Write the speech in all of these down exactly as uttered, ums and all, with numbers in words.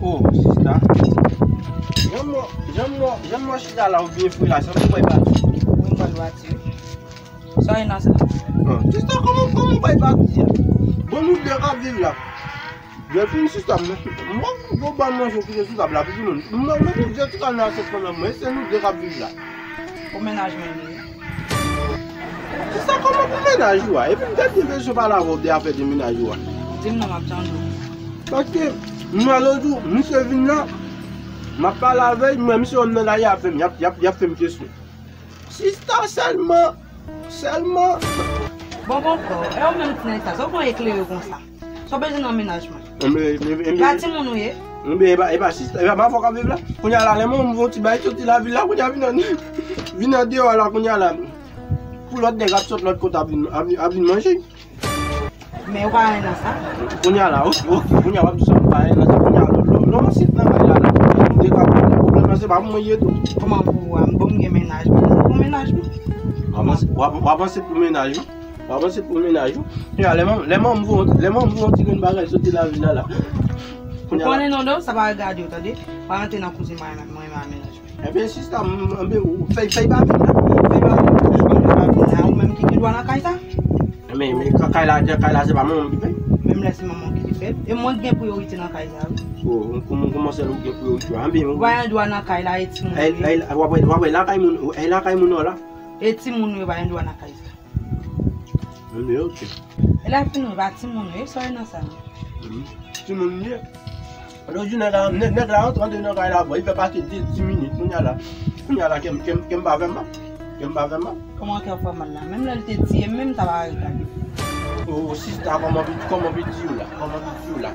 Oh, sista. Jan m wè, jan m wè, jan m wè chita la ou byen fre la, sa m wè pati. Mwen mwen dwati. Sa e nan sa. Oh, sista, kòman, kòman w bay pati a? Bon, nou de k ap viv la. Jèfin, sista, m, m wè gwo ban manje ki te sou tab la pou timoun. M wè nou de ki kal nan asyèt pandan mwen, se nou de k ap viv la. Pou mennaj mwen li ye. Sista, kòman pou mennaj ou a? Epi m te byen bezwen pale avè w de afè de mennaj ou a. Di m non, m ap tande w. Paske, m wè lòt jou, misye vin la, m ap pale avè l, m wè misye wè m nan lari, y ap fè m, y ap, y ap, y ap fè m kesyon. Sista, sèlman, sèlman. Bon, bon, kò, e ou menm ti nèg sa, sa w konn eklere konsa? Sa w bezwen nan mennaj mwen? Enben, enben, enben, la timoun ou ye? Enben, e pa, e pa sista, e pa, pa fò k ap viv la. Kounye a la, lè manman m voye yon ti bagay soti lavil la, kounye a vin an, vin andeyò la, kounye a la. Pou lòt nèg ap sot lòt kote ap vin, ap vin, ap vin manje. Men ou pa anyen nan sa. Kounye a la, ok, ok, kounye a w ap di sa, ou pa anyen nan sa, kounye a, lò, lò, lò, anset nan kay la, la, nou de k ap pale, pwoblèm nan se pa pou mwen ye tou. Kòman pou ou a? Bon, m gen mennaj mwen, se pou mennaj mwen. W ap anse-, w ap, w ap anset pou mennaj ou. W ap anset pou mennaj ou. Kounye a, lè manman, lè manman m voye, lè manman m voye yon ti grenn bagay soti lavil la, la. Ou konnen non, non, sa pa regade w, tande. Pa rantre nan koze mwen, mwen, mwen, mennaj mwen. Ebyen, sista, m, m, m, ou fèy, fèy pa vin la. Fèy pa vin la. Ou menm ki gen dwa nan kay sa? Men, men, ka-, kay la, kay la, se pa manman m ki fè l. Menm lè se manman w ki te fè l. E mwen k gen priyorite nan kay sa, wi. Oh, kòman, kòman sèl ou gen priyorite a? Ou pa gen dwa nan kay la, e timoun ou ye. W ap wè, w ap wè lakay moun, e lakay moun nan la. E timoun ou ye, pa gen dwa nan kay sa. Enben, ok. E lè fini, pa timoun ou ye, sa w ye nan sa. Timoun m ye. Lòt jou, nèg la, nèg, nèg la rantre andedan kay la, bon, li fè pase de, dis minit, kounye a la, kounye a la, kè m, kè m, kè m pa fè mal. Kè m pa fè mal. Kòman kè w fè mal la? Menm lè l te tiye m, menm sa pa regade. Oh, sista, kòman pou, kòman pou di w la? Kòman pou di w la?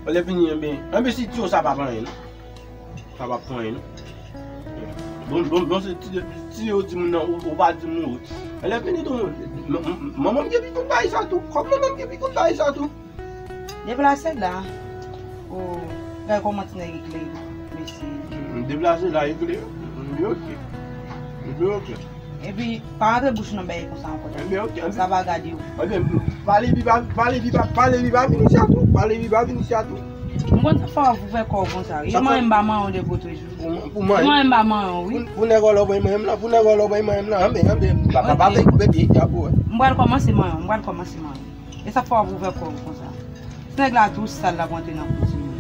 Lè fini, enben, enben, si tiye w sa pa pran anyen, non? Sa pa pran anyen, non? Bon, bon, bon, se ti, ti yo di moun nan, ou, ou pa di moun, wi. Lè fini, tou, m, m, m, manman m gen pi kout bagay sa, tou. Kòm manman m gen pi kout bagay sa, tou. Deplase la. O, gade kòman ti nèg eklere, mesye. M deplase la, eklere. M byen ok. M byen ok. Epi, pa rantre bouch nan bagay konsa ankò, tande. M byen ok. Sa va gade w. Ebyen, pale pi ba, pale pi ba, pale pi ba vin isi a tou. Pale pi ba vin isi a tou. M konn sa fè w ouvè kò w konsa, wi. E manyen m pa manyen w depi otrejou. Pou, pou manyen. E manyen m pa manyen w, wi. Pou, pou nèg wòlò bay manyen m nan, pou nèg wòlò bay manyen m nan, anben, anben, pa, pa, pa fè koupe pye, y ap wè. M pral kòmanse manyen w, m pral kòmanse manyen w. E sa fè w ap ouvè kò w konsa. Ti nèg la tou sal, l ap rantre nan koze.